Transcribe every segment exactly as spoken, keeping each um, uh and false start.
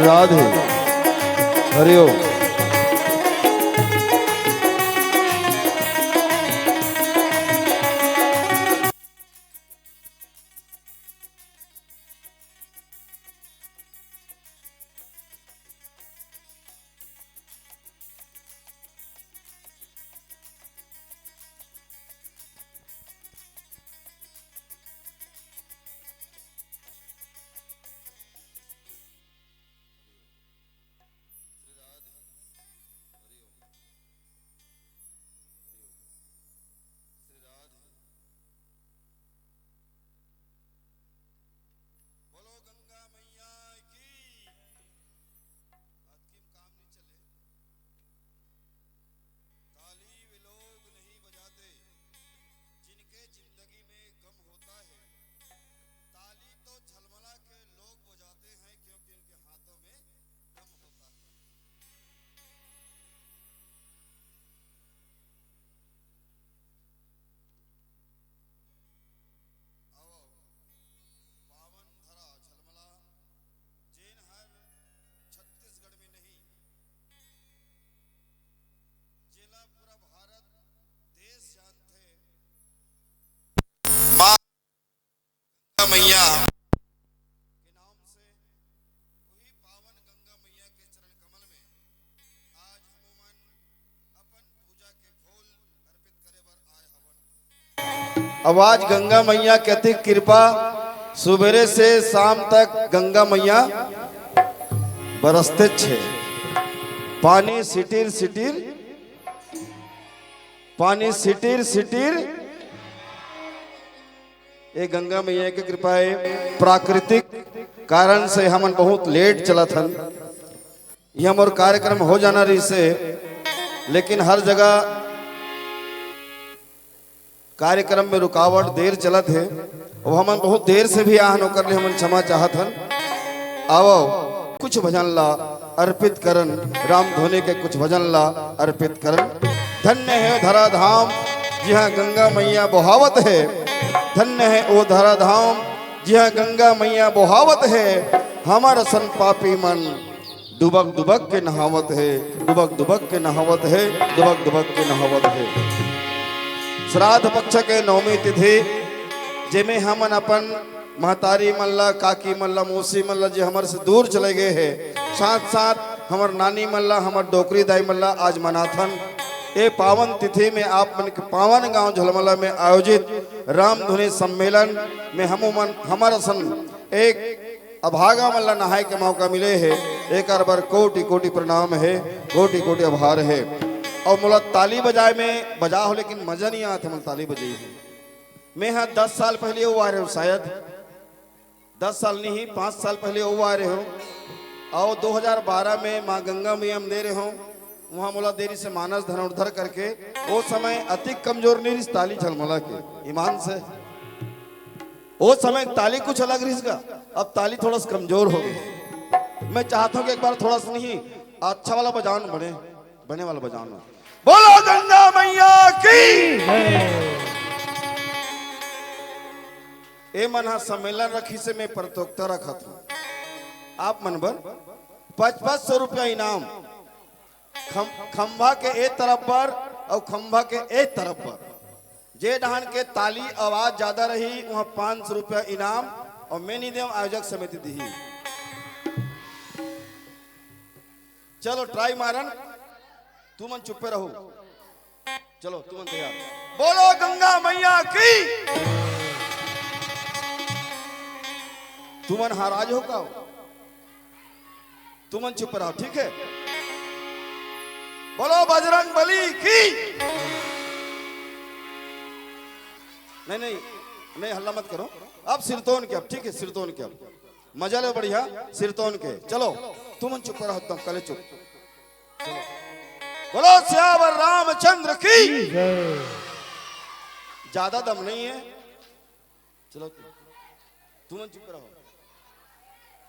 राधे। हरिओम। बोलो गंगा मैया की। आज किम काम नहीं चले। ताली वे लोग नहीं बजाते, जिनके जिंदगी में गम होता है। ताली तो झलमला के लोग बजाते हैं, क्योंकि उनके हाथों में गम होता है। आओ, पावन धरा झलमला, जेन हर छत्तीसगढ़ में नहीं, जेला पूरा भारत देश जानथे। माँ गंगा मैया के नाम से, वही पावन गंगा मैया के चरण कमल में आज हमन अपन पूजा के फूल अर्पित करे बर आए हवन। अब आज गंगा मैया के अति कृपा, सुबेरे से शाम तक गंगा मैया बरसते छे। पानी सिटिर सिटिर, पानी सिटिर सिटिर। ये गंगा मैया के कृपा है। प्राकृतिक कारण से हमन बहुत लेट चलत हन। ये हमर कार्यक्रम हो जाना रहिसे, लेकिन हर जगह कार्यक्रम में रुकावट, देर चलत हे। अब हमन बहुत देर से भी आहन, ओकर ले हमन क्षमा चाहत हन। आवो, कुछ भजन ला अर्पित करन, राम धुनी के कुछ भजन ला अर्पित करन। धन्य हे धरा धाम, जिहाँ गंगा मैया बोहावत हे। धन्य हे ओ धरा धाम, जिहाँ गंगा मैया बोहावत हे। हमर असन पापी मन डुबक डुबक के नहावत हे, डुबक डुबक के नहावत हे, डुबक डुबक के नहावत हे। श्राद्ध पक्ष के नवमी तिथि, जेमे हमन अपन महतारी मन ला, काकी मन ला, मौसी मन ला, जे हमर से दूर चले गए हे, साथ साथ हमर नानी मन ला, हमर डोकरी दाई मन ला आज मनाथन। ए पावन तिथि में आप मन के पावन गांव झलमला में आयोजित रामधुनी सम्मेलन में हमू मन, हमर असन एक अभागा मन ला नहाए के मौका मिले हे, एकर बर कोटि कोटि प्रणाम हे, कोटि कोटि आभार हे। अउ मोला ताली बजाए में बजा हो, लेकिन मजा नहीं आत हे मोला ताली बजाई हे। मैं हा दस साल पहले वो आ रहे हो, शायद दस साल नहीं, पाँच साल पहले वो आ रहे हो। अउ दो हज़ार बारह में माँ गंगा मैया में दे रहे हो, वहाँ मोला देरी से मानस धन उधर करके, वो समय अति कमजोर नहीं रहिस ताली झलमला के, ईमान से। वो समय ताली कुछ अलग रहिस का, अब ताली थोड़ा सा कमजोर हो गई। मैं चाहता हूँ कि एक बार थोड़ा सा नहीं, अच्छा वाला बजाओ ना, बने, बने वाला बजाओ ना। बोलो गंगा मैया की। ए मन हा सम्मेलन रखिसे, मैं प्रतियोगिता रखत हूँ आप मन बर। पचपन सौ रुपया इनाम, खम-, खंभा के ए तरफ बर अउ खंभा के ए तरफ बर, जे डहान के ताली आवाज ज्यादा रही, वहाँ पाँच सौ रुपया इनाम अउ मैं नहीं देव, आयोजक समिति दिही। चलो try मारन, तुमन चुप्पे रहो। चलो तुमन तैयार, बोलो गंगा मैया की। तुमन हाराज हो का? तुमन चुप रहो, ठीक है? बोलो बजरंग बली की। नहीं, नहीं, नहीं, हल्ला मत करो। अब सिरतोन के, अब ठीक है, सिरतोन के, अब मजा ले बढ़िया सिरतोन के। चलो, तुमन चुप रहो, एकदम कले चुप। चलो। बोलो सियावर रामचंद्र की। जय। ज्यादा दम नहीं है। चलो, तुम चुप रहो।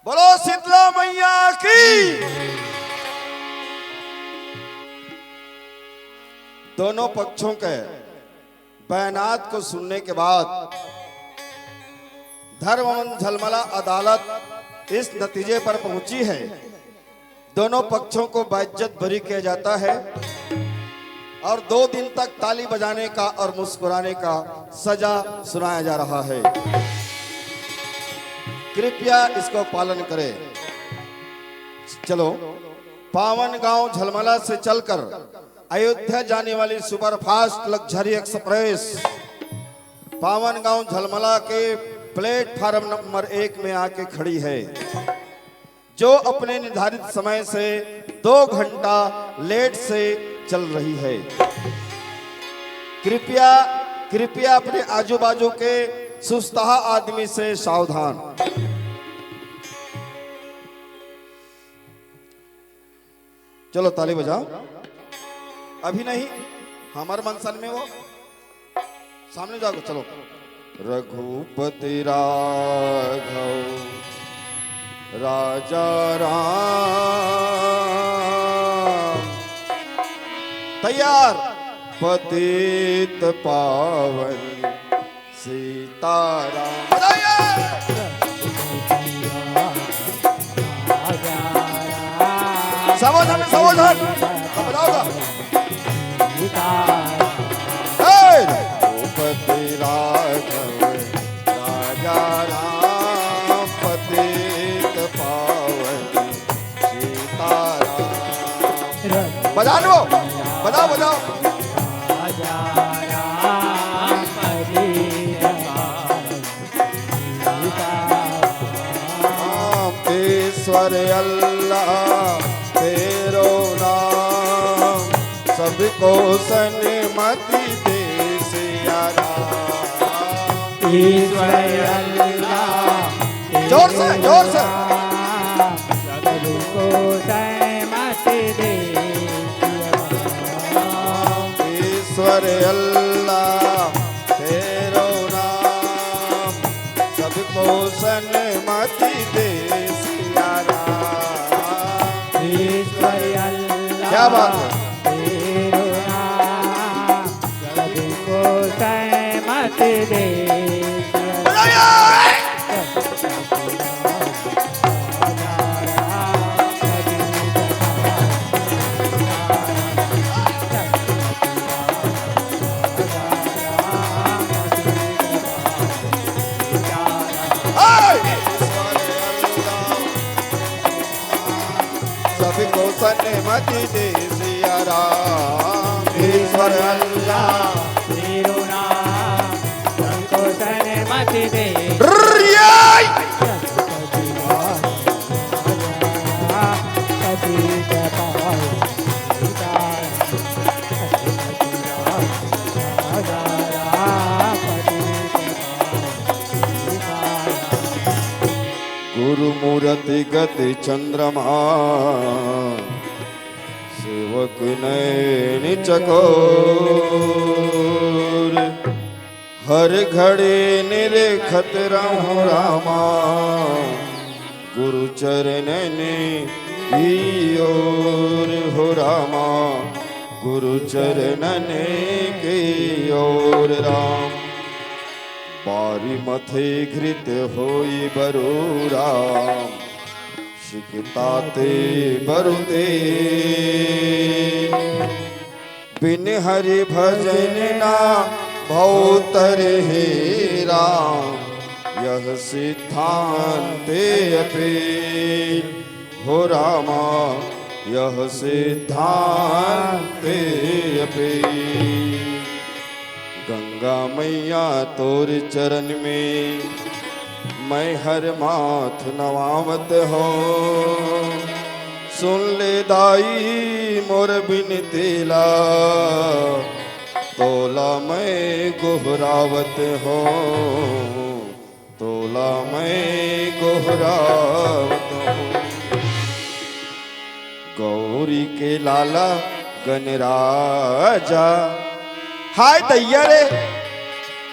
बोलो शीतला मैया की। दोनों पक्षों के बयानात को सुनने के बाद धर्म एवं झलमला अदालत इस नतीजे पर पहुंची है, दोनों पक्षों को बाइज्जत बरी किया जाता है और दो दिन तक ताली बजाने का और मुस्कुराने का सजा सुनाया जा रहा है। कृपया इसको पालन करें। चलो, पावन गांव झलमला से चलकर अयोध्या जाने वाली सुपरफास्ट लग्जरी एक्सप्रेस पावन गांव झलमला के प्लेटफॉर्म नंबर एक में आके खड़ी है, जो अपने निर्धारित समय से दो घंटा लेट से चल रही है। कृपया, कृपया अपने आजू बाजू के सुस्ताहा आदमी से सावधान। चलो, ताली बजाओ। अभी नहीं, हमारे मंचन में वो सामने जाओ, चलो। रघुपति राघव राजा राम। तैयार। पतित पावन सीताराम। बजाइए। सावधान, सावधान। बजाओगा। हे! रघुपति राघव राजा राम, पतित पावन सीताराम। बजा लो, बजाओ, बजाओ। ईश्वर अल्लाह तेरो नाम, सबको सन्मति दे सिया राम। ईश्वर अल्लाह जोर से, जोर से। सबको सन्मति दे। ईश्वर अल्लाह तेरो नाम, सबको सन्मति दे सिया राम। ईश्वर अल्लाह क्या बात है? तेरो नाम, सबको सन्मति दे। सबको सन्मति दे सिया राम। ईश्वर अल्लाह तेरो नाम, सबको सन्मति दे। गुरु मूरति गति चंद्रमा, सेवक नैन चकोर। हर घड़ी निरखत रहूं रामा, गुरु चरणन की ओर हो रामा, गुरु चरणन की ओर राम। बारी मथे घृत होई बरु राम, सिकताते बरु तेल। बिन हरि भजन ना भव तरे हे राम, यह सिद्धांत अपेल। हो रामा, यह सिद्धांत अपेल। गंगा मैया तोर चरण में मैं हर माथ नवावत हों। सुन ले दाई मोर बिनती ला, तोला मैं गोहरावत हों, तोला मैं गोहरावत हों। गौरी के लाला गणराजा, हाय दैया रे,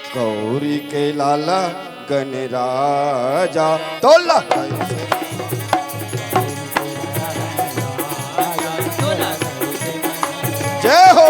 गौरी के लाला गणराजा तोला। जय हो।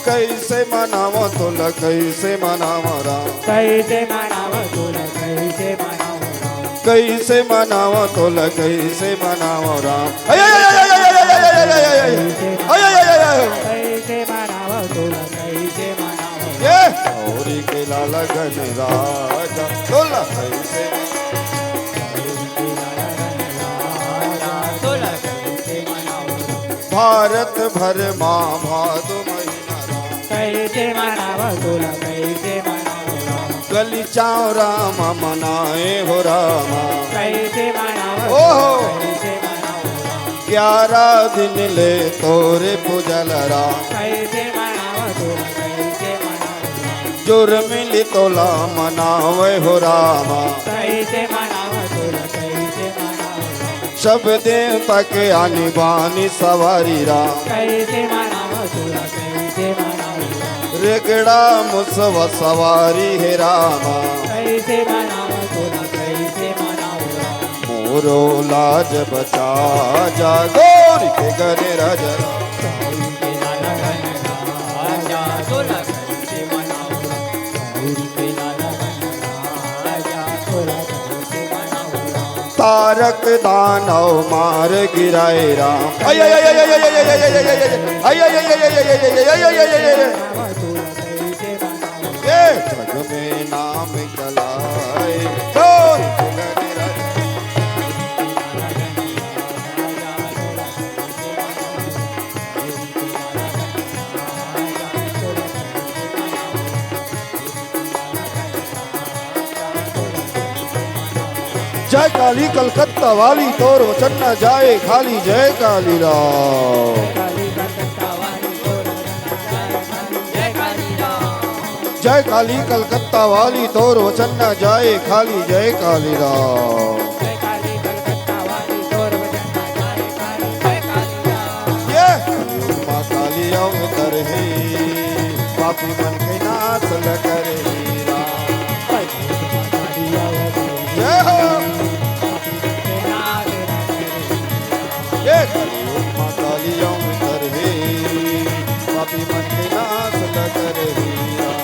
कइसे मनावं तोला, कइसे मनावं राम। कइसे मनावं तोला, कइसे मनावं राम। कइसे मनावं तोला, कइसे मनावं राम। अय, अय, अय, अय, अय, अय, अय, अय, अय, अय, अय, अय, अय, अय, अय, अय, अय, अय, अय। कइसे मनावं तोला, कइसे मनावं। ये गौरी के लाला गणराजा तोला कइसे। भारत भर मा भादो महीना राम। कइसे मनावं तोला, कइसे मनावं राम। गलीचा राम मनाए हो रामा। कइसे मनावं ओहो। तोला, कइसे मनावं राम। ग्यारह दिन ले तोरे पूजल राम। कइसे मनावं तोला, कइसे मनावं राम। जुर्मिली तोला मनावे हो रामा। कइसे मनावं तोला, कइसे मनावं राम। सब देवता के आनी बानी सवारी राम। कइसे मनावं तोला, कइसे मनावं राम। रेगड़ा मुसवा सवारी हे रामा। कइसे मनावं तोला, कइसे मनावं राम। मोरो लाज बचा जा गौरी के गणराजा राम। गौरी के लाला गणराजा तोला कइसे मनावं राम। गौरी के लाला गणराजा तोला कइसे मनावं राम। तारक दानव मार गिराए राम। अय, अय, अय, अय, अय। ए जग में नाम चलाए। जय काली कलकत्ता वाली, तोर वचन न जाए खाली। जय काली राम। जय काली कलकत्ता वाली, तोर वचन न जाए खाली। जय काली राम। ये कलयुग मा काली अवतरही, पापी मन के नाश ल करही राम। जय हो। ये कलयुग मा काली अवतरही, पापी मन के नाश ल करही राम।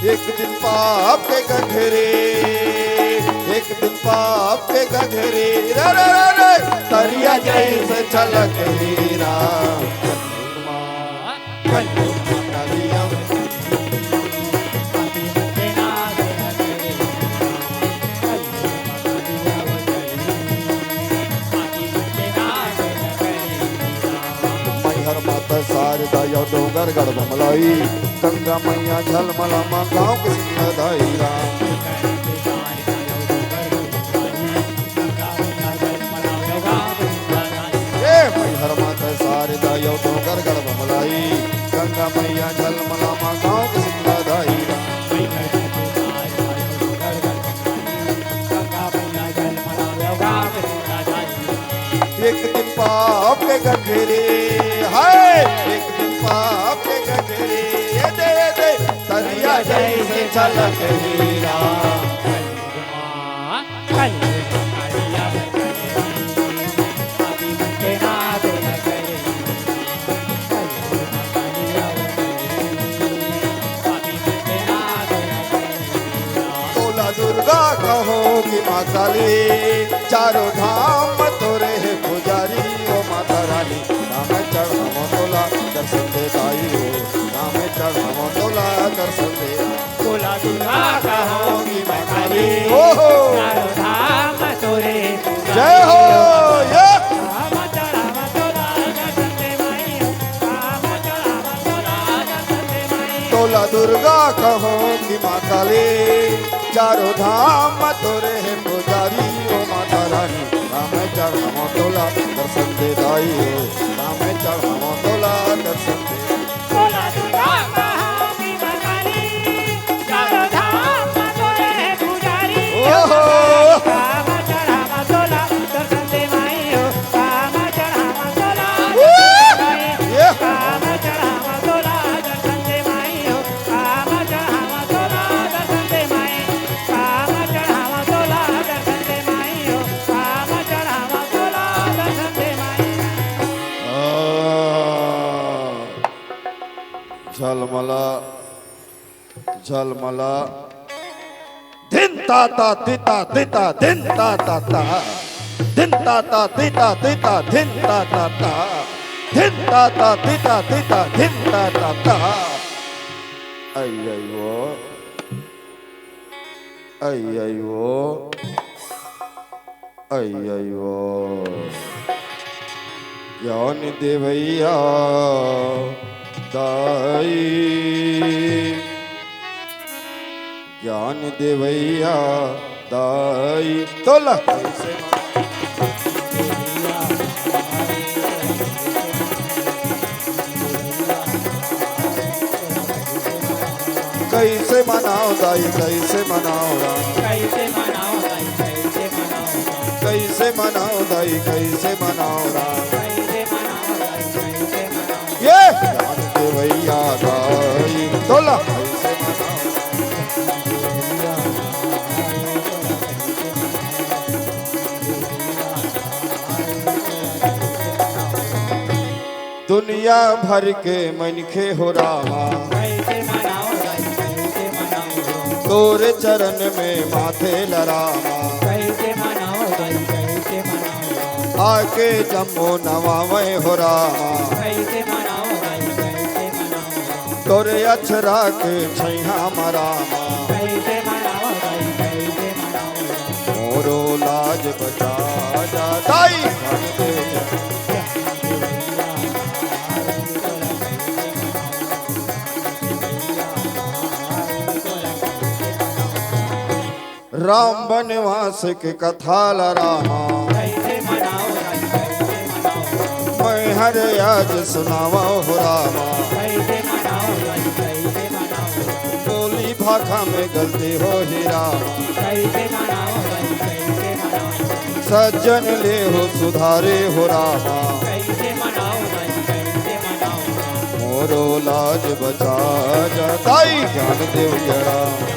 एक दिन पाप के गघरी, एक दिन पाप के गघरी, रे, रे, रे, रे, तरिया जइसे छलकही राम। मैहर माता शारदा अउ डोंगरगढ़ बमलाई, गंगा मैया झलमला मा गाँव के सिंगरदाई राम। ए मैहर माता शारदा अउ डोंगरगढ़ बमलाई, गंगा मैया झलमला मा गाँव के सिंगरदाई राम। एक दिन पाप के गघरी, हाय, एक दिन पाप के गघरी, ये दे, ये दे, तरिया जइसे छलकही राम। तोला दुर्गा कहों कि माँ काली, चारों धाम तोरे हे पुजारी, ओ माता रानी, नाम चढ़ावों तोला दर्शन दे दाई हो, नाम चढ़ावों तोला दर्शन दे। तोला दुर्गा कहों कि माँ काली, ओहो। चारों धाम तोरे हे पुजारी, जय हो, ये। नाम चढ़ावों तोला दर्शन दे माई, नाम चढ़ावों तोला दर्शन दे माई। तोला दुर्गा कहों कि माँ काली, चारों धाम तोरे हे पुजारी, ओ माता रानी, नाम चढ़ावों तोला दर्शन दे दाई हो, नाम चढ़ावों तोला दर्शन दे। तोला दुर्गा कहों कि माँ काली, चारों धाम तोरे हे पुजारी, ओहो। नाम चढ़ावों झलमला, झलमला। धिन ता ता ती ता ती ता, धिन ता ता ता। धिन ता ता ती ता ती ता, धिन ता ता ता। धिन ता ता ती ता ती ता, धिन ता ता ता। आई आई वो। आई आई वो। आई आई वो। ज्ञान देवैया दाई, ज्ञान देवैया दाई। तोला। कइसे मनाव दाई, कइसे मनाव राम। कइसे मनाव दाई, कइसे मनाव राम। कइसे मनाव दाई, कइसे मनाव राम। कइसे मनाव दाई, कइसे मनाव। ये ज्ञान देवैया दाई, तोला। कइसे मनाव। दुनिया भर के मनखे हो रामा, कइसे मनाव दाई, कइसे मनाव। तोरे चरण में माथे ल रामा, कइसे मनाव दाई, कइसे मनाव। आके जम्मो नवावय हो रामा, कइसे मनाव दाई, कइसे मनाव। तोरे अचरा के छैहा म रामा, कइसे मनाव दाई, कइसे मनाव। मोरो लाज बचा जा दाई। राम बनवास के कथा ला रामा, कइसे मनाव दाई, कइसे मनाव। मैं हर आज सुनावव हो रामा, कइसे मनाव दाई, कइसे मनाव। बोली भाखा में गलती होही रामा, कइसे मनाव दाई, कइसे मनाव। सज्जन ले हो सुधारे हो रामा, कइसे मनाव दाई, कइसे मनाव। मोरो लाज बचा जा दाई, ज्ञान देवैया राम।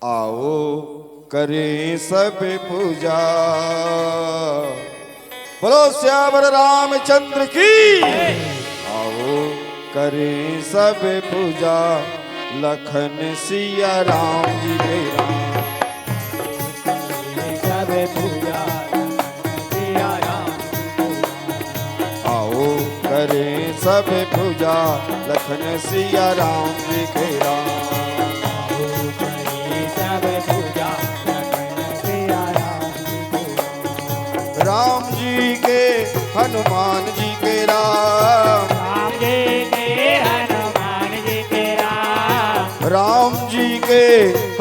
आओ करें सब पूजा। बोलो सियावर रामचंद्र की। आओ करें सब पूजा, लखन सिया राम जी के राम। सब पूजा, सिया राम। आओ करें सब पूजा, लखन सिया राम जी के राम। आओ करें सब पूजा, लखन सिया राम जी के राम। राम जी के, हनुमान जी के राम। राम जी के, हनुमान जी के राम। राम जी के,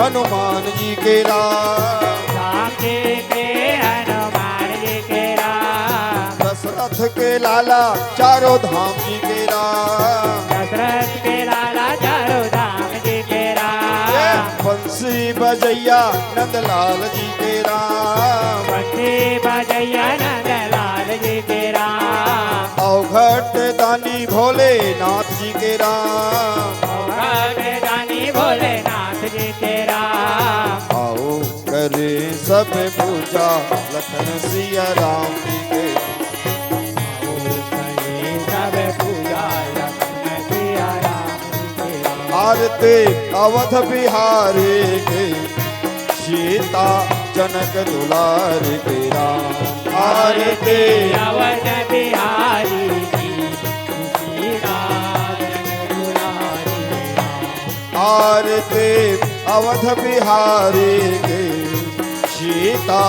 हनुमान जी के राम। राम जी के, हनुमान जी के राम। दशरथ के लाला चारों धाम जी के राम। दशरथ के लाला चारों धाम जी के राम। ए, बंसी बजैया नंदलाल जी के राम। बंसी बजैया नंदलाल जी के राम। अवघट दानी भोलेनाथ जी के राम। अवघट दानी भोलेनाथ जी के राम। आओ करे सब पूजा, लखन सिया राम जी के। आओ करे सब पूजा, लखन सिया राम जी के। आरती अवध बिहारी के, सीता जनक दुलारी के राम। आरती अवध बिहारी की, सीता जनक दुलारी के राम। आरती अवध बिहारी के, सीता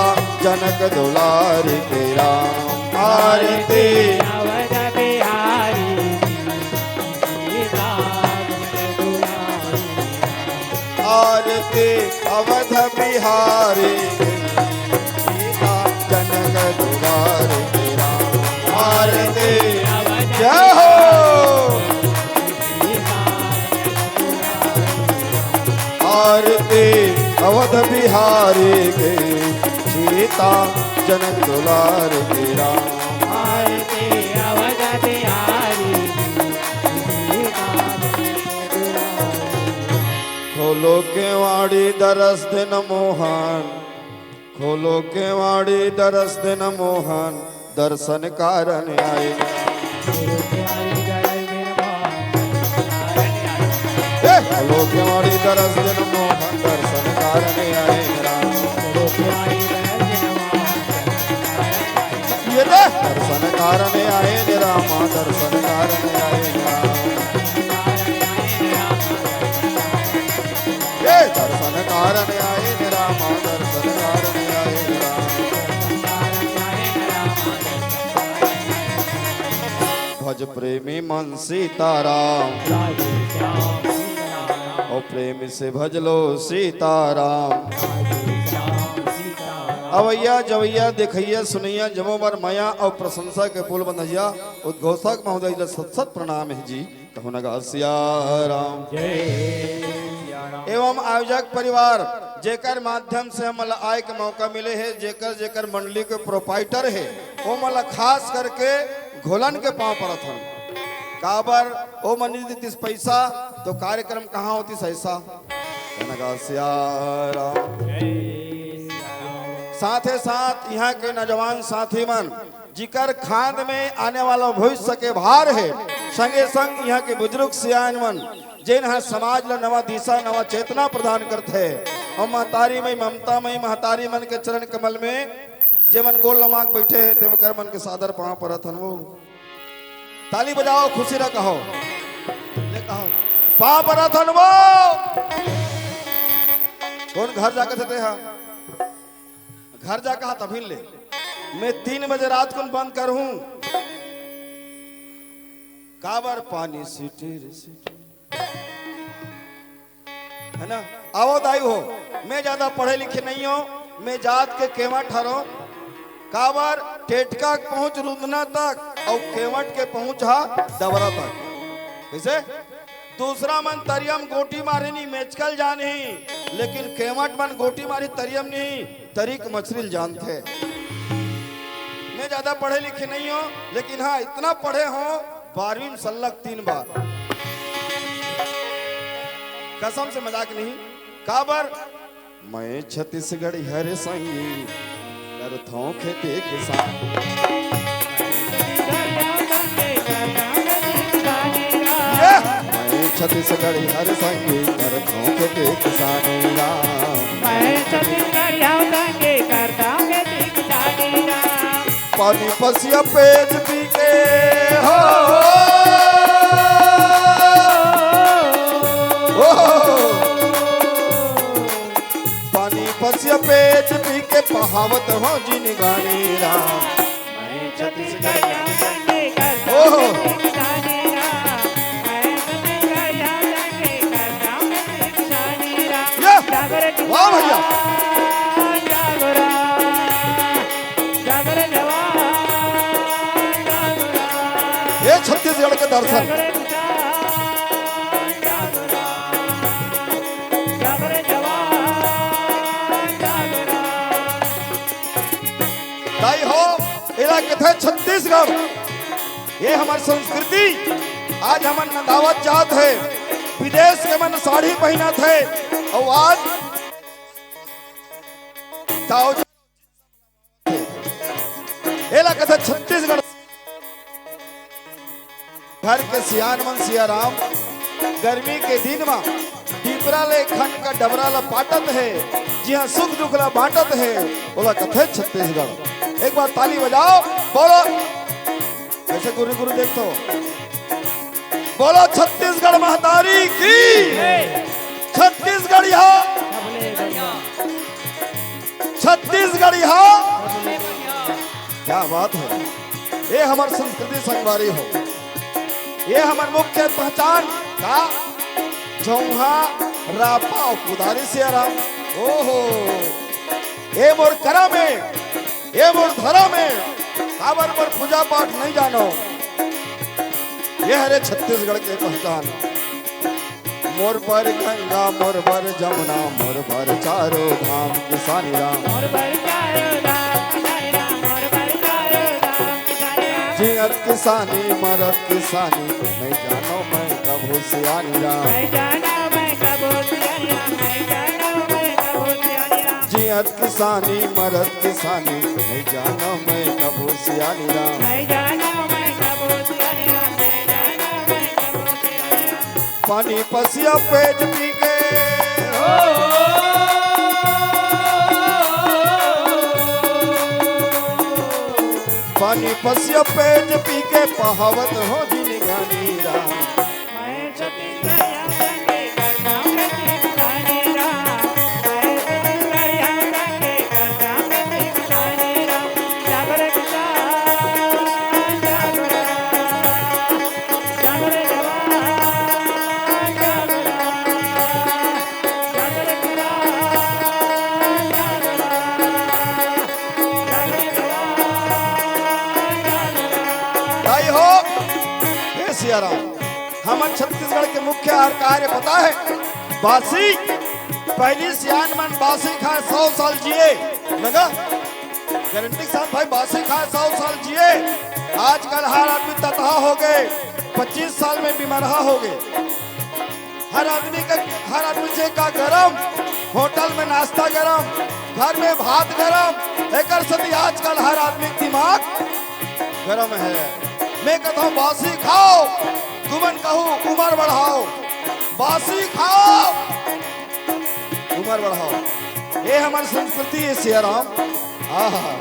जनक दुलारी के राम। आरती अवध बिहारी की, सीता जनक दुलारी के राम। आरती अवध बिहारी के, सीता जनक दुलारी के राम। आरती, जय हो। आरती अवध बिहारी के, सीता जनक दुलारी के राम। आरती अवध बिहारी की, सीता जनक दुलारी। खोलो केवाड़ी दरस दिन मोहन, खोलो केवाड़ी दरस देन मोहन, दर्शन कारन आए। ए, खोलो केवाड़ी दरस देन मोहन, दर्शन कारन आए राम। ये दे, दर्शन कारन आए राम, दर्शन कारन आए राम। ए, दर्शन कारन आए राम, दर्शन कारन आए राम। भज प्रेमी मन सीताराम। अउ प्रेम से भज लो सीताराम। अवइया जवइया देखइया सुनइया जम्मो बर मया अउ प्रशंसा के पुल बंधइया उद्घोषक महोदय ल सत सत प्रणाम हे जी। कहूँ न गा सिया राम। एवं आयोजक परिवार जेकर माध्यम से हमन ल आय के मौका मिले हे, जेकर जेकर मंडली के प्रोपाइटर हे, ओमन ल खास करके घोलन के पाँव परत हन। काबर ओ मन नइ देतिस पइसा, तो कार्यक्रम कहाँ होतिस ऐसा? कहूँ न गा सिया राम। साथे साथ इहाँ के नौजवान साथी मन, जिकर खांद में आने वाला भविष्य के भार हे, संगे संग इहाँ के बुजुर्ग सियान मन, जेन ह समाज ल नवा दिशा, नवा चेतना प्रदान करथे, अउ महतारी मई, ममता मई महतारी मन के चरण कमल में जेमन गोड़ लमाक बैठे हे, ते ओकर मन के सादर पाँव परत हन वो। ताली बजाओ, खुशी रहा कहो। ले कहो, पाँव परत हन वो। कोन घर जाके थे हा? घर जाके हा तभी ले। मैं तीन बजे रात को बंद करहूँ। काबर पानी सिटिर सिटिर। है ना? आवो दाई हो, मैं ज्यादा पढ़े लिखे नहीं हूँ, मैं जात के केवट हरों। काबर टेटका के पहुँच रुंधना तक अउ केवट के पहुँच हा डबरा तक। कइसे? दूसरा मन तरिया म गोटी मारे नहीं, मेचकल जान ही, लेकिन केवट मन गोटी मारी तरिया म नहीं, तरी के मछरी ल जानथे। मैं ज्यादा पढ़े लिखे नहीं हूँ, लेकिन हाँ, इतना पढ़े हूँ, बारहवीं में सल्लक तीन बार। कसम से मजाक नहीं। काबर? मैं छत्तीसगढ़ी हरे संगी, करथों खेती किसान। ये! मैं छत्तीसगढ़ी हरे संगी, करथों खेती किसानी राम। मैं छत्तीसगढ़ी हरे संगी, करथों खेती किसानी राम। पानी पसिया पेट पी के हो। ओ। पानी पसिया पेट पी के बहावत हो जिनगानी राम। मैं छत्तीसगढ़ के संगे करता ओहो। हूँ किसानी राम। मैं छत्तीसगढ़ के संगे करता हूँ किसानी राम। ये। जागो रे वाह भैया। किसान, जागो रे। जागो रे जवान, जागो रे। ये छत्तीसगढ़ के दर्शन। जागो रे किसान, जागो रे। जागो रे जवान, जागो रे। दाई हो, एला कथे छत्तीसगढ़। ये हमर संस्कृति, आज हमन नंदावत जात हे, विदेश के मन साड़ी पहिनत हे, अउ आज ताऊ एला कथे छत्तीसगढ़। घर के सियान मन सिया राम, गर्मी के दिन म डीपरा ले खन का डबरा ला पाटत हे, जिहां सुख दुख ला बांटत हे, ओला कथे छत्तीसगढ़। एक बार ताली बजाओ, बोलो। कैसे गुरु गुरु देख तो। बोलो छत्तीसगढ़ महतारी की। छत्तीसगढ़िया। छत्तीसगढ़िया। क्या बात है। ये हमर संस्कृति संगवारी हो। ये हमर मुख्य पहचान का झोंहा, रापा अउ कुदारी सियाराम। ओहो। ए मोर करा में, ए मोर धरा में, काबर मोर पूजा पाठ नहीं जानो। ये हरे छत्तीसगढ़ के पहचान। मोर बर गंगा, मोर बर जमुना, मोर बर चारों धाम किसानी राम। मोर बर चारों धाम किसानी राम, मोर बर चारों धाम किसानी राम। जियत किसानी, मरत किसानी, नहीं जानो मैं कभू सियानी राम। नहीं जानो मैं कभू सियानी राम, नहीं जानो मैं कभू सियानी राम। मरत किसानी, मरत किसानी, नहीं जाना मैं कबो सियानी राम। नहीं जाना मैं कबो सियानी राम, नहीं जाना मैं कबो सियानी राम। पानी पसिया पेट पी के, पानी पसिया पेट पी के पहावत हो जिनगानी राम। भाई हो, हे सिया राम, हमर छत्तीसगढ़ के मुख्य आहार का हरे पता है? बासी। पहिली सियान मन बासी खाए सौ साल जिए, लगा गारंटी के साथ भाई, बासी खाए सौ साल जिए। आजकल हर आदमी ततहा हो गए, पच्चीस साल में बीमारहा हो गए। हर आदमी के, हर आदमी से का गरम, होटल में नाश्ता गरम, घर में भात गरम, एकर सेती आजकल हर आदमी के दिमाग गरम है। मैं कहता हूँ, बासी खाओ, तुमन कहू उमर बढ़ाओ। बासी खाओ, उमर बढ़ाओ। ये हमर संस्कृति है सिया राम। आहा,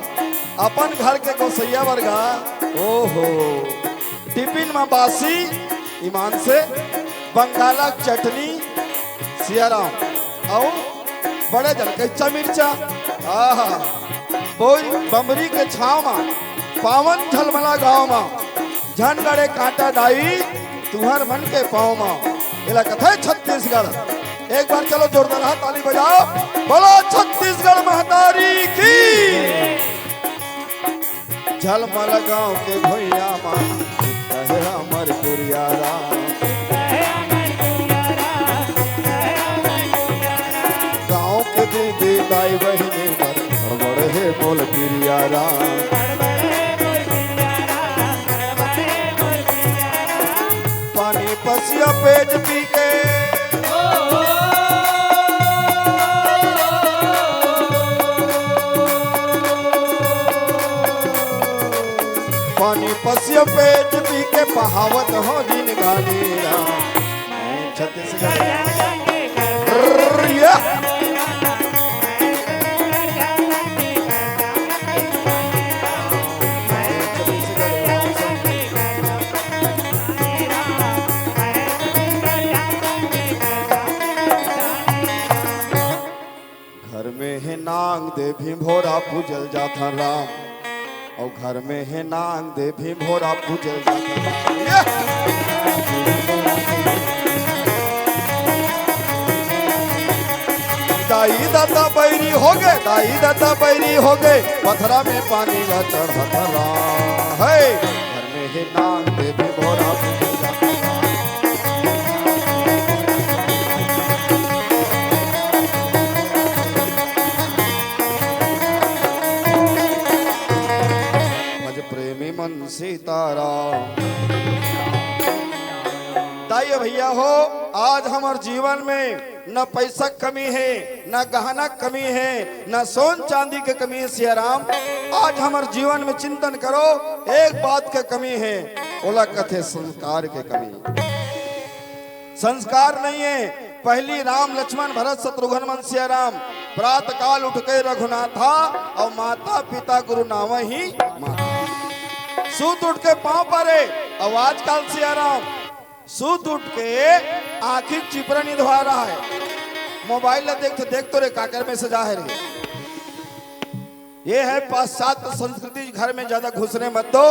अपन घर के गोसैया वर्गा। ओहो, टिफिन में बासी, ईमान से, बंगाला के चटनी, सिया राम, अउ बड़े जन कच्चा मिर्चा। आहा, बोई बमरी के छाव मा, पावन झलमला गांव मा, झन गड़े कांटा दाई, तुहर मन के पाँव मा। एला कथे छत्तीसगढ़। एक बार चलो जोरदार हाथ ताली बजाओ, बोलो छत्तीसगढ़ महतारी की। झलमल गांव के भुइयां मा, कहे हमर कुरिया राम। गांव के दीदी दाई बहिनी मन, बड़ हे मोल पिरिया राम। पानी पसिया पेट पी के, पानी पसिया पेट पी के पहावत हो जिनगानी राम। छत्तीसगढ़। घर में हे नांग दे भीम भोरा पूजल जाथन राम, अउ घर में हे नांग दे भीम भोरा पूजल जाथन राम। ये! दाई ददा बैरी हो गए, दाई ददा बैरी हो गए, पथरा में पानी ला चढ़त राम। हे घर में हे नांग दे भीम भोरा पूजल जाथन राम। भज प्रेमी मन सीताराम। दाई भैया हो, आज हमर जीवन में न पैसा के कमी है, न गहना के कमी है, न सोन चांदी के कमी है। सिया राम, आज हमर जीवन में चिंतन करो, एक बात के कमी है, ओला कथे संस्कार के कमी। संस्कार नहीं है। पहली राम लक्ष्मण भरत शत्रुघ्न मन सिया राम, प्रात काल उठ के रघुनाथा, अउ माता पिता गुरु नावहि माथा। सूत उठ के पाँव परे, अउ आजकल सिया राम सूत उठ के आँखी चिपरा निधवा रहा है। मोबाइल ला देख तो, देख तो रे, काकर मैसेज आहे रे। ये है पाश्चात्य संस्कृति, घर में ज्यादा घुसने मत दो।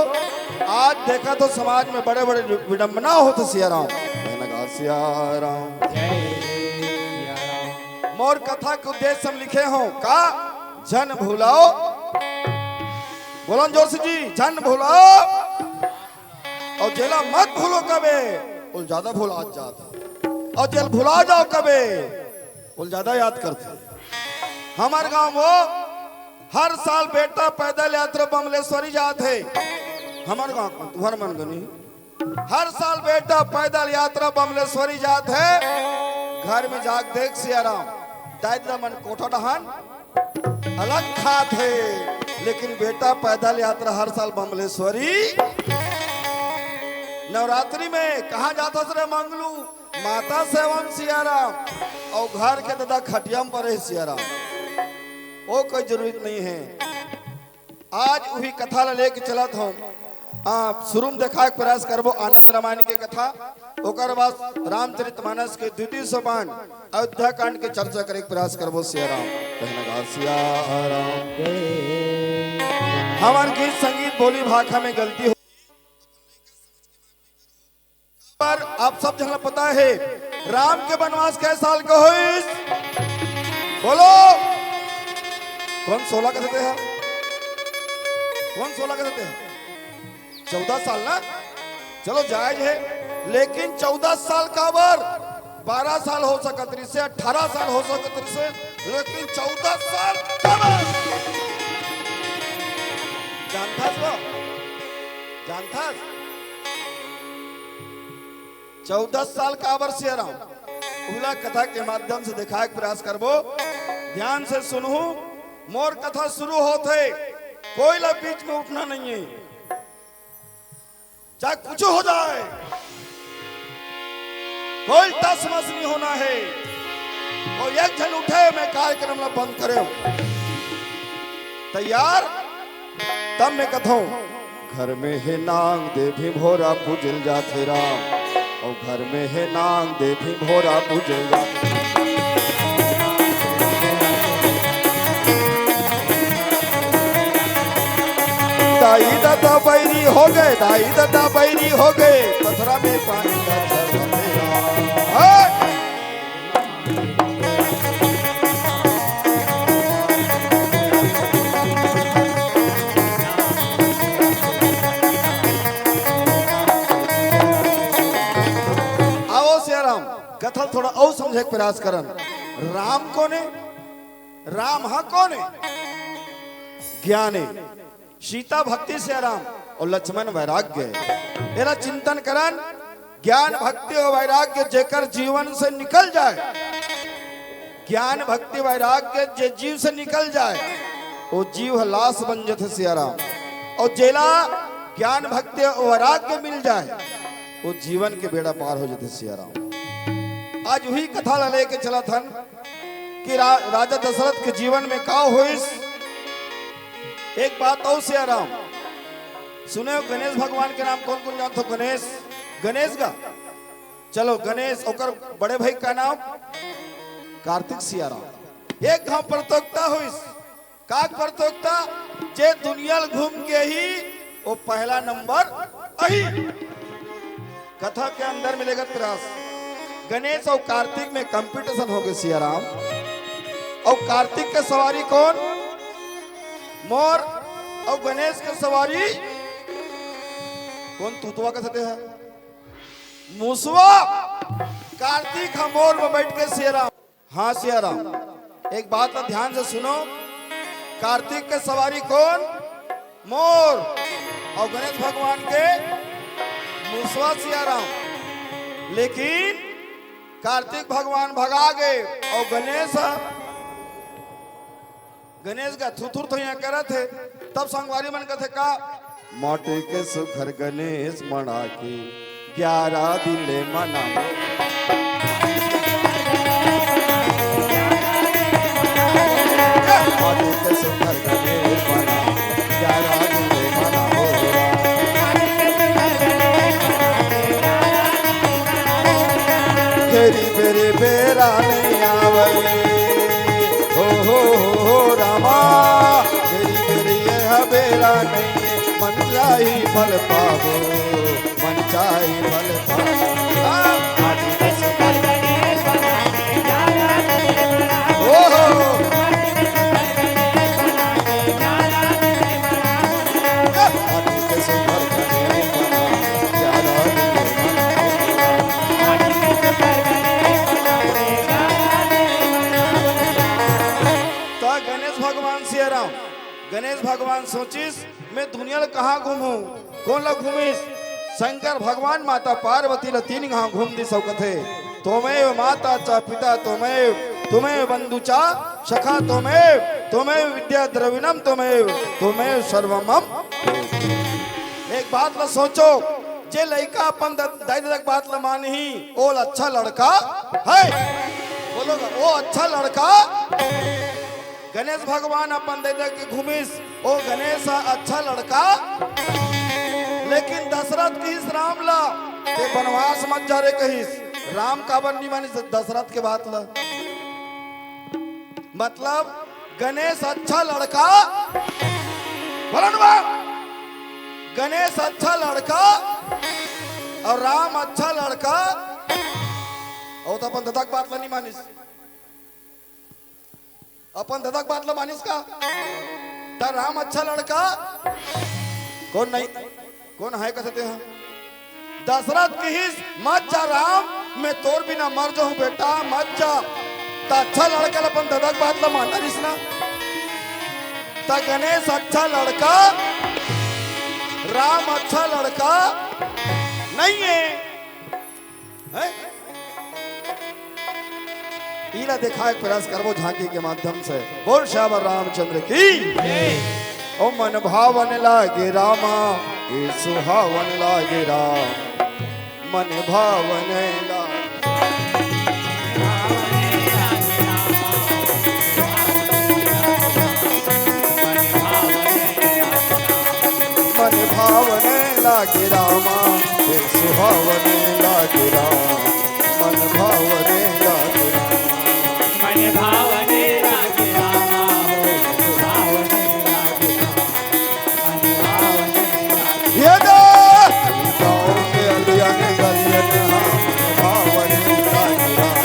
आज देखा तो समाज में बड़े बड़े विडंबना होत सिया राम। मैंने कहा, सिया राम। मोर कथा के उद्देश्य हम लिखे हो का, झन भुलाओ। बोलन जोर से जी, झन भुलाओ। अउ जेला मत भूलो कबे, ओला ज्यादा भुलात जात हे। अउ जेला भुला जाओ कबे, ओला ज्यादा याद करथे। हमर गांव वो हर साल बेटा पैदल यात्रा बमलेश्वरी जात हे। हमर गांव के तुहर मन गनी, हर साल बेटा पैदल यात्रा बमलेश्वरी जात हे। घर में जाके देख सिया राम, दाई ददा मन कोठा डहान अलग खात हे, लेकिन बेटा पैदल यात्रा हर साल बमलेश्वरी। नवरात्रि में कहाँ जात हस रे मंगलू? माता सेवा म सियाराम, अउ घर के ददा खटिया म परे सियाराम। ओ कोई जरूरत नहीं है। आज उही कथा ला लेके चलत हूँ। आप शुरू में देखाए के प्रयास करबो आनंद रामायण के कथा, ओकर बाद रामचरित मानस के द्वितीय सोपान अयोध्या कांड के चर्चा करे के प्रयास करबो। सियाराम कहना गा सियाराम। हमार गीत संगीत बोली भाखा में गलती हो, पर आप सब झन ला पता है, राम के बनवास कै साल का होइस? बोलो, कौन सोलह का देते हैं? कौन सोलह का देते हैं? चौदह साल ना? चलो, जायज है, लेकिन चौदह साल काबर? बारह साल हो सकत रहिसे, अठारह साल हो सकत रहिसे, लेकिन चौदह साल काबर? जानथस वो? जानथस? चौदह साल काबर सियाराम? उला कथा के माध्यम से देखाए के प्रयास करबो। ध्यान से सुनहू, मोर कथा शुरू होत हे, कोई ला बीच में उठना नहीं है, चाहे कुछ हो जाए, कोई टस मस नहीं होना है। कोई एक झन उठे, मैं कार्यक्रम ला बंद करे। तैयार? तब मैं कथों, घर में हे नांग देवी भोरा पूजल जाथे राम, अउ घर में हे नांग देवी भोरा पूजल जाथे। दाई ददा बैरी हो गए, दाई ददा बैरी हो गए, पथरा में पानी का झरना तेरा। हट! आओ सियाराम, कथा ल थोड़ा अउ समझे के प्रयास करन। राम कोन हे? राम हा कोन हे? ज्ञान हे। सीता भक्ति सियाराम अउ लक्ष्मण वैराग्य हे। एला चिंतन करन, ज्ञान भक्ति अउ वैराग्य जेकर जीवन से निकल जाए, ज्ञान भक्ति वैराग्य जे जीव से निकल जाए, वो जीव ह लाश बन जथे सियाराम। अउ जेला ज्ञान भक्ति अउ वैराग्य मिल जाए, वो जीवन के बेड़ा पार हो जथे सियाराम। आज उही कथा ला लेके चलत हन कि रा-, राजा दशरथ के जीवन में का होइस। एक बात अउ सियाराम, सुने हो गणेश भगवान के नाम कौन कौन जानत हो? गणेश, गणेश गा, चलो गणेश, ओकर बड़े भाई का नाम कार्तिक सियाराम। एक घाव प्रतियोगिता होइस, का प्रतियोगिता? जे दुनिया ल घूम के ही वो पहला नंबर अही। कथा के अंदर मिलेगा त्रास। गणेश अउ कार्तिक में कंपटीशन हो गए सियाराम। अउ कार्तिक के सवारी कौन? मोर। अउ गणेश के सवारी कौन? तूतवा कथे ते हे? मुसवा। कार्तिक ह मोर में बैठ के सियाराम। हाँ सियाराम, एक बात ला ध्यान से सुनो, कार्तिक के सवारी कौन? मोर। अउ गणेश भगवान के मुसवा सियाराम। लेकिन कार्तिक भगवान भगा गे अउ गणेश ह गणेश गा थुथुर थोइया करत हे, तब संगवारी मन कथे का? माटी के सुघर गणेश मना के ग्यारह दिन ले मनाबो। माटी के सुघर गणेश मना के ग्यारह दिन ले मनाबो। घेरी बेरी बेरा नहीं आवे, हो, हो, हो, हो, रामा। घेरी बेरी ये बेरा नहीं, मन चाही फल पाबो, मन चाही फल पाबो। हाँ। ओ हो। त गणेश भगवान सियाराम, गणेश भगवान सोचिस, मैं दुनिया ल कहाँ घूमूं, कोन ल घूमिस? शंकर भगवान माता पार्वती ल तीन घाव घूम दिस अउ कथे, त्वमेव माता च पिता त्वमेव, त्वमेव बंधु च सखा त्वमेव। त्वमेव विद्या द्रविणम त्वमेव, त्वमेव सर्वम मम। एक बात ल सोचो, जे लइका अपन द-, दाई ददा के बात ल मानही, ओला अच्छा लड़का है। बोलो गा, ओ अच्छा लड़का। गणेश भगवान अपन दाई ददा के घूमिस, ओ गणेश ह अच्छा लड़का। लेकिन दशरथ किहिस राम ला, "ते बनवास मत जा रे," कहिस। राम काबर नी मानिस दशरथ के बात ला? मतलब गणेश अच्छा लड़का, बोलो ना बा, गणेश अच्छा लड़का अउ राम अच्छा लड़का। अउ त अपन ददा के बात ला नी मानिस, अपन ददा के बात ला मानिस का? त राम अच्छा लड़का कोन नहीं, कोन है कथे ते ह? दशरथ किहिस, "मत जा राम, मैं तोर बिना मर जाहूं बेटा, मत जा।" त अच्छा लड़का ल अपन ददा के बात ल मानना रिहिस ना। त गणेश अच्छा लड़का, राम अच्छा लड़का नहीं है, हैं? इला दिखाए के प्रयास करबो झांकी के माध्यम से। बोल सियावर रामचंद्र की। ओ मन भावन लागे रामा, ए सुहावन लागे राम, मन भावन लागे। मन भावन लागे रामा, ए सुहावन लागे राम, मन भावन लागे राम। मन भावन लागे रामा हो, सुहावन लागे राम, मन भावन लागे। ये दे! गाँव के अलियन गलियन हाँ, भावन लागे राम,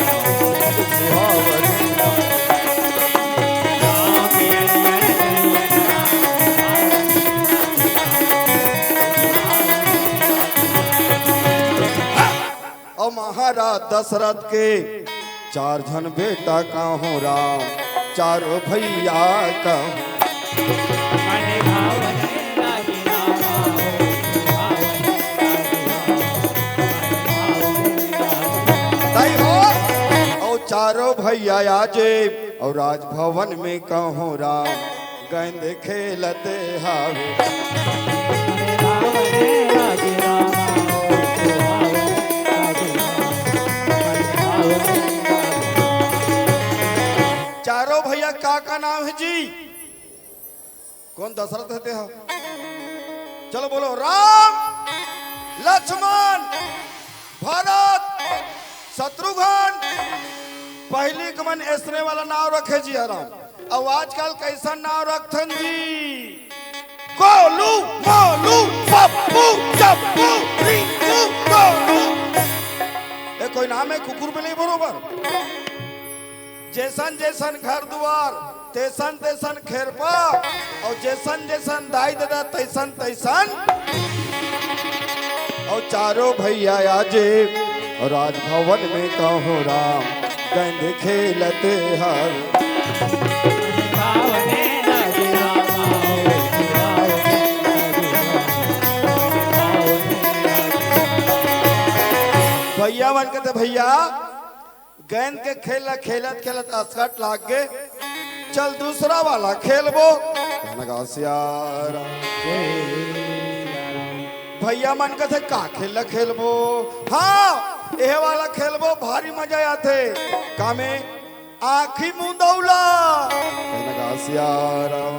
सुहावन लागे। गाँव के अलियन गलियन हाँ, भावन लागे राम, सुहावन लागे। अउ महाराज दशरथ के चार झन बेटा कहूँ राम, चारों भैया कहूँ। ताई हो, अउ चारों भैया आजे, अउ राजभवन में कहूँ राम, गेंद खेलत हावे। चारों भैया का का नाम है जी? कोन दशरथ हे ते हा? चलो बोलो, राम, लक्ष्मण, भरत, शत्रुघ्न। पहिली के मन अइसने वाला नाव रखे जी, राम। अउ आजकल कइसन नाव रखथन जी? गोलू, मोलू, पप्पू, चप्पू, रिंकू, गोलू। ए, कोई नाम हे कुकुर बिलई बरोबर? जइसन जइसन घर दुवार, तइसन तइसन खेरपा, अउ जइसन जइसन दाई ददा, तइसन तइसन। अउ चारों भैया आजे, अउ राजभवन में कहूँ राम, गेंद खेलत हवे। भैया मन कथे, भैया, गेंद के खेल ला खेलत खेलत असकट लाग गे, चल दूसरा वाला खेलबो। कहना गा सियाराम। भैया मन कथे का खेल ला खेलबो? हाँ, एहे वाला खेलबो, भारी मजा आथे। का में? आँखी मुंदौला। कहना गा सियाराम।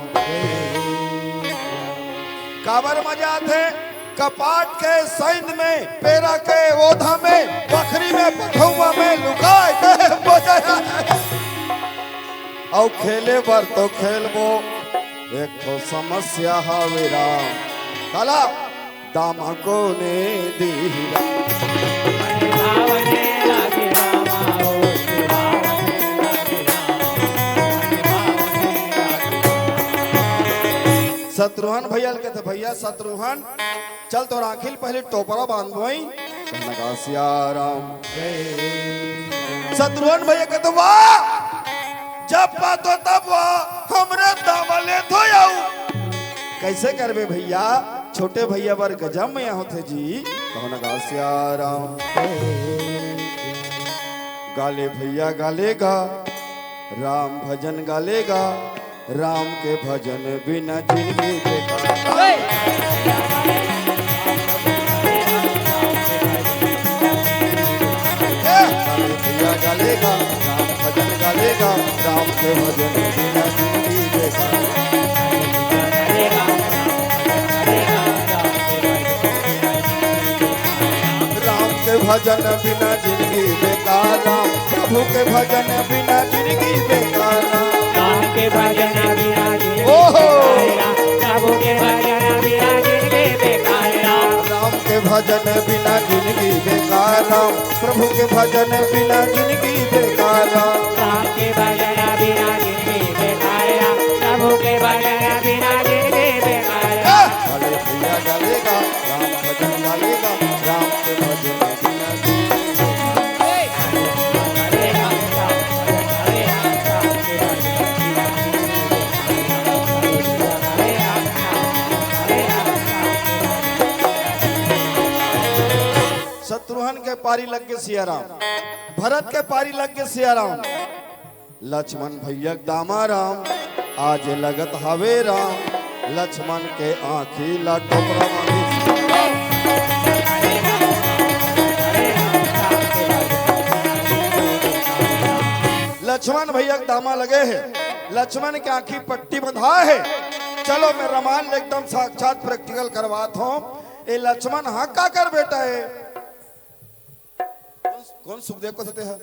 काबर मजा आथे? कपाट के सैंध में, पेरा के ओधा में, बखरी में, पठौआ में लुकाय के बजाया। अउ खेले बर तो खेलबो, एक ठो समस्या हवे राम। काला? दामा कोने दीही राम। शत्रुघ्न भैया ल कथे, भैया शत्रुघ्न, चल तोर आँखी ल पहिली टोपरा बांधबोई। कहना गा सियाराम। शत्रुघ्न भैया कथे, वाह, जब पातो तब वाह, हमरे दामा लेथो आऊ। कइसे करबे भैया, छोटे भैया बर गजब मया होथे जी। कहना गा सियाराम। गाले भैया गाले गा, राम भजन गाले गा। राम के भजन बिना जिंदगी बेकार। ए, भैया गालेगा, राम भजन गालेगा, राम के भजन बिना जिंदगी बेकार। राम के भजन बिना जिंदगी बेकार, राम प्रभु के भजन बिना जिंदगी बेकार, राम। राम के भजन बिना जिंदगी ओहो। बेकार, राम प्रभु के भजन बिना जिंदगी बेकार, राम। राम के भजन बिना जिंदगी बेकार, राम प्रभु के भजन बिना जिंदगी बेकार, राम। राम के भजन बिना जिंदगी बेकार, राम प्रभु के भजन बिना जिंदगी बेकार, राम। ए, भले भैया गालेगा, राम भजन गालेगा, राम के भजन बिना जिंदगी बेकार। शत्रुघ्न के पारी लग गे सिया राम, भरत के पारी लग गे सिया राम। लक्ष्मण भैया के दामा राम, आज लगत हवे राम, लक्ष्मण के आँखी ला टोपरा मारी। लक्ष्मण भैया के दामा लगे हे, लक्ष्मण के आँखी पट्टी बंधा हे। चलो मैं रामायण ले एकदम साक्षात प्रैक्टिकल करवात हूँ। ए लक्ष्मण हा काकर बेटा हे? कौन, कौन सुखदेव कथे तेहा?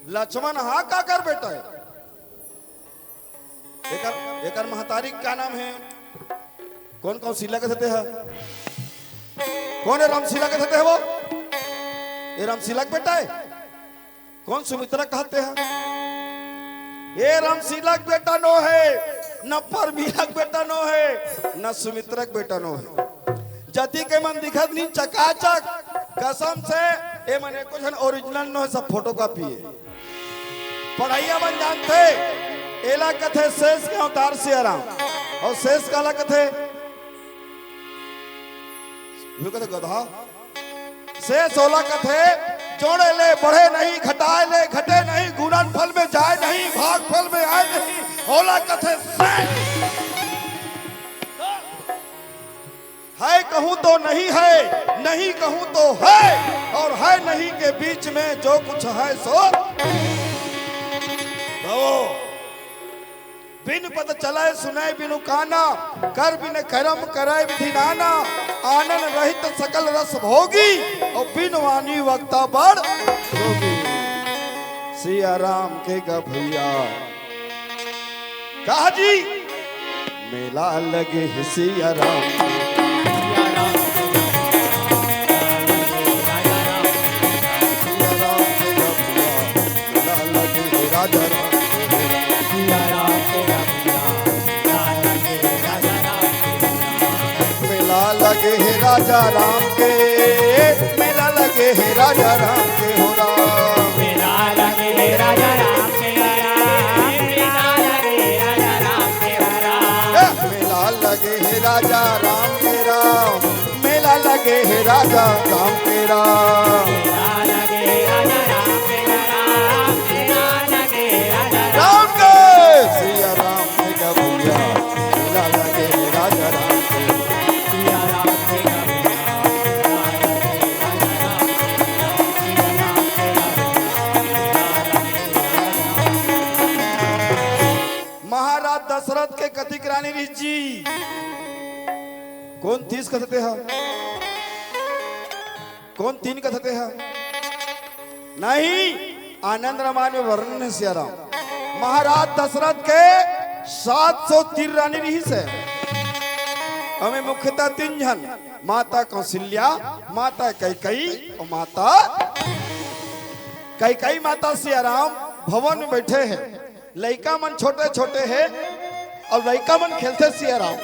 लक्ष्मण हा काकर बेटा हे? एकर, एकर महतारी का नाम हे? कौन कौशिला कथे तेहा? कौन हे रामशिला कथे तेहा वो? ए रामशिला के बेटा हे? कौन सुमित्रा कथे तेहा? ए रामशिला के बेटा नो हे, न परमिला के बेटा नो हे, न सुमित्रा के बेटा नो हे। जति के मन दिखत नहीं चकाचक, कसम से ए मन एको झन ओरिजिनल नो हे, सब फोटोकॉपी हे। पढ़इया मन जानथे, एला कथे शेष के अवतार सिया राम। अउ शेष काला कथे? उहे कथे गधा। शेष ओला कथे, जोड़े ले बढ़े नहीं, घटाए ले घटे नहीं, गुणन फल में जाए नहीं, भाग फल में आए नहीं, ओला कथे शेष। है कहूं तो नहीं है, नहीं कहूं तो है, और है नहीं के बीच में जो कुछ है सो भवो। बिन पद चलय सुनय बिनु काना, कर बिन करम करय विधि नाना, आनंद रहित सकल रस भोगी, और बिन वाणी वक्ता बड़ रोगी। सिया राम के गा भैया। कहा जी, मेला लगे हे सिया राम। सिया राम के गा भैया, मेला लगे हे राजा राम के। मेला लगे हे राजा राम के, मेला लगे हे राजा राम के हो राम। मेला लगे हे राजा राम के राम, मेला लगे हे राजा राम के हो राम। ए, मेला लगे हे राजा राम के राम, मेला लगे हे राजा राम के राम। मेला लगे हे राजा राम के राम, मेला लगे हे राजा राम राम के। सिया राम के गा भैया, मेला लगे हे राजा राम के। महाराज दशरथ के कतिक रानी रिहिस जी? कोन तीस कथे तेहा? कोन तीन कथे तेहा? नहीं, आनंद रामायण में वर्णन हे सिया राम। महाराज दशरथ के सात सौ तीन रानी रिहिस हे। ओमे मुख्यतः तीन झन, माता कौशल्या, माता कैकई और माता कैकई माता सिया राम भवन में बैठे हे। लइका मन छोटे छोटे हे और लइका मन खेलथे सिया राम।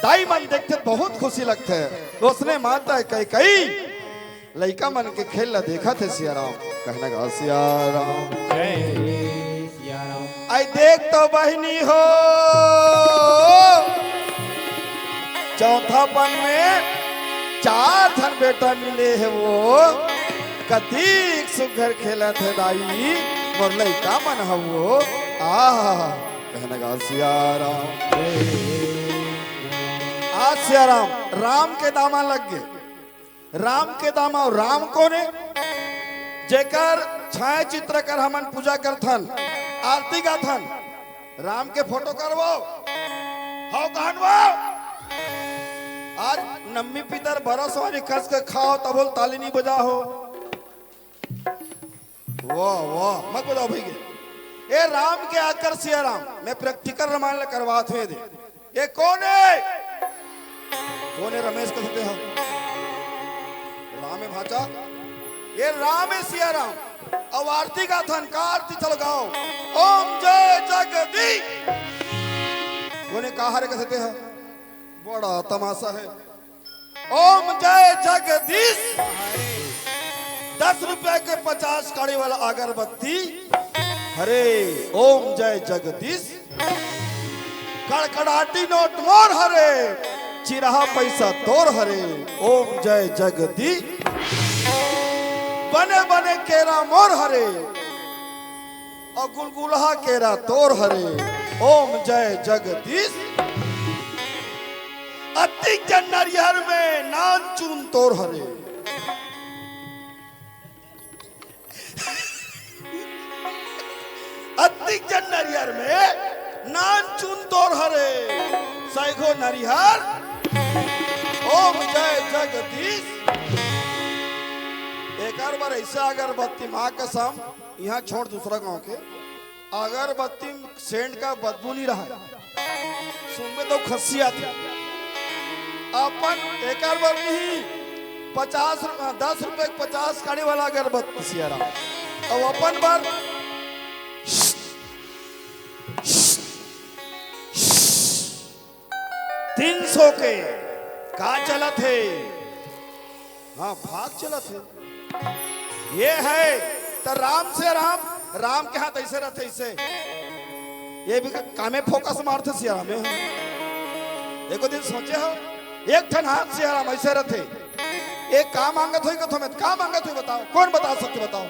दाई मन देखथे बहुत खुशी लगथे। ओसने माता कैकई लइका मन के खेल ला देखत हे सिया राम। कहना गा सिया राम। जय सिया राम। आई देख तो बहिनी हो, चौथापन में चार झन बेटा मिले हे वो। कतिक सुघर खेलत हे दाई, मोर लइका मन हवो। आहा, कहना गा सिया राम। आज सिया राम, राम के दामा लग गे। राम के दामा, राम कोन हे? जेकर छाया चित्र कर हमन पूजा करथन, आरती गाथन, राम के फोटो करवो, हव कहन वो। आज नम्मी पितर बरस वाली कस के खाओ, तब बोल ताली नहीं बजा हो। वाह, वाह, मत बजाओ भाई के। ए राम के आकर सिया राम, मैं practical रामायण ला करवात हुए दे। ए कोन हे? कोन हे रमेश कथे ते ह? राम हे भाचा। ए राम हे सिया राम। अउ आरती गाथन, का आरती चल गाओ। ओम जय जगदीश। कोन हे का हरे कथे ते ह? बड़ा तमाशा हे। ओम जय जगदीश। दस रुपया के पचास काड़ी वाला अगरबत्ती हरे, ओम जय जगदीश। कड़कड़ाटी नोट मोर हरे, चिरहा पैसा तोर हरे, ओम जय जगदीश। बने बने केरा मोर हरे, अउ गुलगुलहा केरा तोर हरे, ओम जय जगदीश। अतिक जन नरियर में नान चून तोर हरे। अतिक जन नरियर में नान चून तोर हरे। सैगो नरियर, ओम जय जगदीश। एकर बर ऐसा अगरबत्ती, माँ कसम, यहाँ छोड़ दूसरा गांव के, अगरबत्ती सेंट का बदबू नहीं रहा। सुनबे तो खस्सी आथे। अपन एकर बर नहीं, पचास रु-, दस रुपये के पचास काड़ी वाला अगरबत्ती सिया राम। अउ अपन बर तीन सौ के का चलत हे? हाँ, भाग चलत हे। ये हे त राम से राम, राम के हाथ ऐसे रथे, ऐसे। ये भी का-, कामे फोकस मारथे सिया राम हे। एको दिन सोचे हो, एक ठन हाथ सिया राम ऐसे रथे। एक का मांगत होई कथो में, का मांगत होई बताओ, कोन बता सकथे बताओ?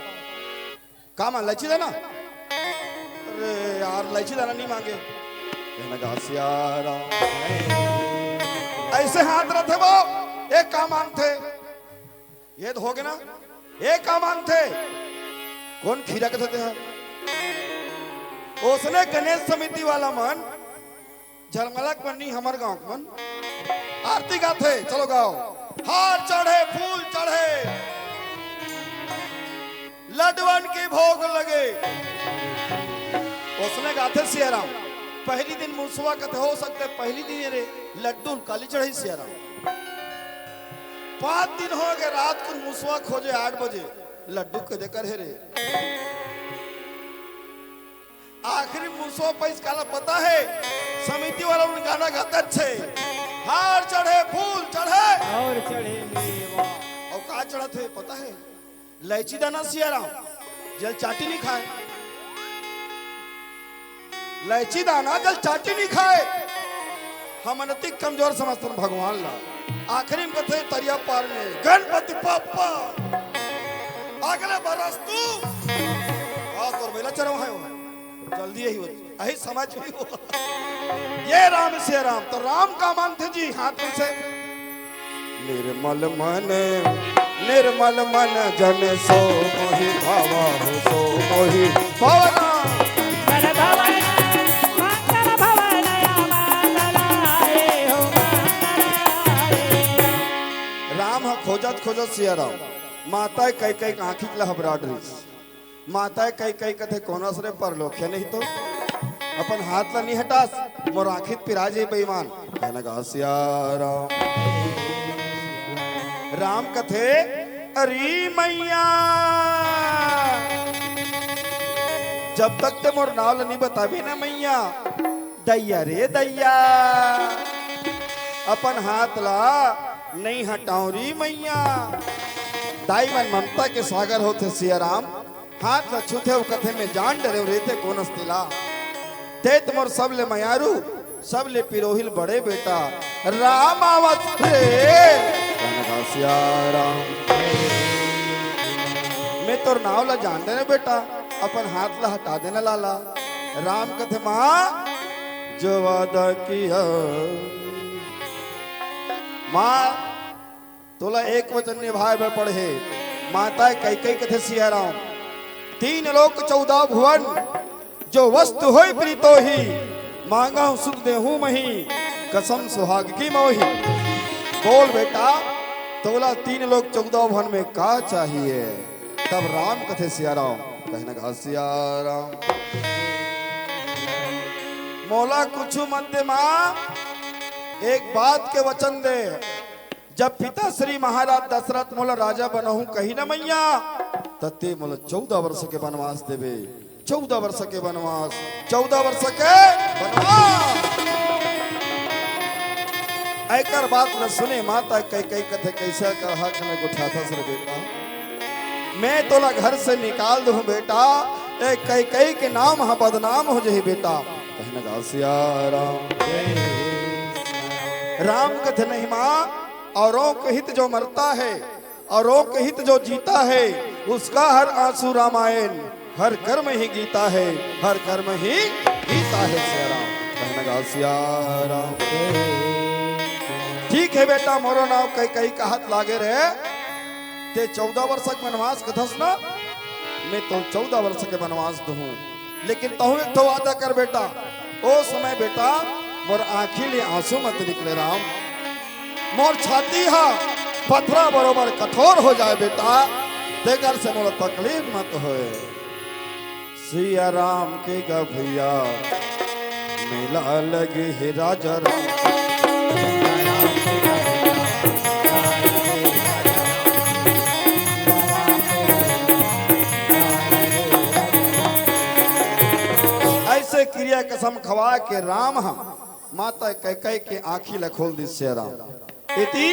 का मांग, लैची दाना? अरे यार, लैची दाना नहीं मांगे। कहना गा सिया राम। ऐसे हाथ रथे वो, एक का मांगथे? ये तो हो गया ना, एक का मांगथे? कोन खीरा के देते हैं? ओसने गणेश समिति वाला मन झलमलक बनी हमर गांव के मन। आरती गाथे, चलो गाओ। हार चढ़े, फूल चढ़े, लड्डुअन के भोग लगे। ओसने गाथे सिया राम। पहली दिन मुसवा कथे, हो सकथे पहली दिन रे लड्डू काली चढ़े सिया राम। पांच दिन हो गए, रात को मुसवा खोजे आठ बजे, लड्डू कदे करे रे। आखिरी मुसवा पैस काला पता हे? समिति वाला मन गाना गाथे अच्छे, हार चढ़े, फूल चढ़े। और चढ़े मेवा। अउ का चढ़त हे पता हे? लैची दाना सिया राम, जेला चांटी नहीं खाय। लैची दाना जेला चांटी नहीं खाय। हमन अति कमजोर समझथन भगवान ला। आखिरी में कथे तरिया पार में, "गणपति बप्पा, अगले बरस तू।" आ, तोर बइला चरवाहे हो। जल्दी यही हो, यही समझ भी हो। ये राम से राम, तो राम का मांगथे जी हाथ में से। निर्मल मन, निर्मल मन जन सो मोहि भावा हो, सो मोहि भावना। राम ह खोजत खोजत सिया राम, माता कई कई आँखी ला हबराट रहिस। माता कई कई कथे, "कोन अस रे परलोखे नहीं तो?" अपन हाथ ला नहीं हटास, मोर आँखी पिरा जे बेईमान। कहना गा सिया राम। राम कथे, "अरे मैया, जब तक ते मोर नाव ला नहीं बताबे ना मैया, दैया रे दैया, अपन हाथ ला नहीं हटाओ री मैया।" दाई मन ममता के सागर होथे सिया राम। हाथ ला छूथे अउ कथे, "मैं जान डरेव रे ते कोन अस तेला। ते त मोर सबले मयारू, सबले पिरोहिल बड़े बेटा राम आवत रे।" कहना गा सिया राम। मैं तोर नाव ला जान डरेव बेटा, अपन हाथ ला हटा देना लाला। राम कथे माँ, जो वादा किया। माँ, तोला एक वचन निभाए बर पड़े हे। माता कैकई कथे सिया राम, तीन लोक चौदह भुवन, जो वस्तु होय प्रीतो ही, मांगहु सुख देहु मही, कसम सुहाग की मोही। बोल बेटा, तोला तीन लोक चौदह भुवन में का चाहिए? तब राम कथे सिया राम, कहे न कहा सिया राम, मोला कुछु मत दे माँ, एक बात के वचन दे, जब पिता श्री महाराज दशरथ मोला राजा बनहूं कही न मैया, त ते मोला चौदह वर्ष के वनवास देबे। चौदह वर्ष के वनवास, चौदह वर्ष के वनवास। एकर बात न सुने माता कैकई कथे, कैसे कर हक में गुठाथस रे बेटा, मैं तोला घर से निकाल दूं बेटा, ए कैकई के नाम ह बदनाम हो जाही बेटा। कहने का सिया राम, राम कथे नहीं माँ, औरों के हित जो मरता है, औरों के हित जो जीता है, उसका हर आंसू रामायण, हर कर्म ही गीता है, हर कर्म ही गीता है। सिया राम, कहने का सिया राम। ठीक है बेटा, मोरो नाव कैकई कहत लागे रहे, ते चौदह वर्ष के वनवास कथस ना, मैं तो चौदह वर्ष के वनवास दूं, लेकिन तहूं एक ठो वादा कर बेटा, ओ समय बेटा मोर आंखी ले आंसू मत निकले राम, मोर छाती हा पथरा बरोबर कठोर हो जाए बेटा, तेकर से मोला तकलीफ मत होए। सिया राम के गभिया मेला लगे हे राजा राम। ऐसे क्रिया कसम खवा के राम ह माता कैकई के आंखी ल खोल दिस सिया राम। इति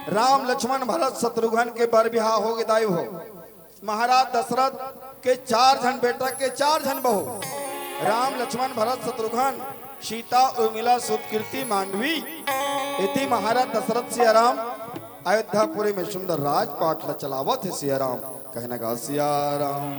राम लक्ष्मण भरत शत्रुघ्न के बर बिहाव हो गे दाई हो। महाराज दशरथ के चार झन बेटा के चार झन बहू, राम लक्ष्मण भरत शत्रुघ्न, सीता उर्मिला सुत कीर्ति मांडवी। इति महाराज दशरथ सिया राम अयोध्यापुरी में सुंदर राजपाट ल चलावत हे सिया राम। कहने का सिया राम।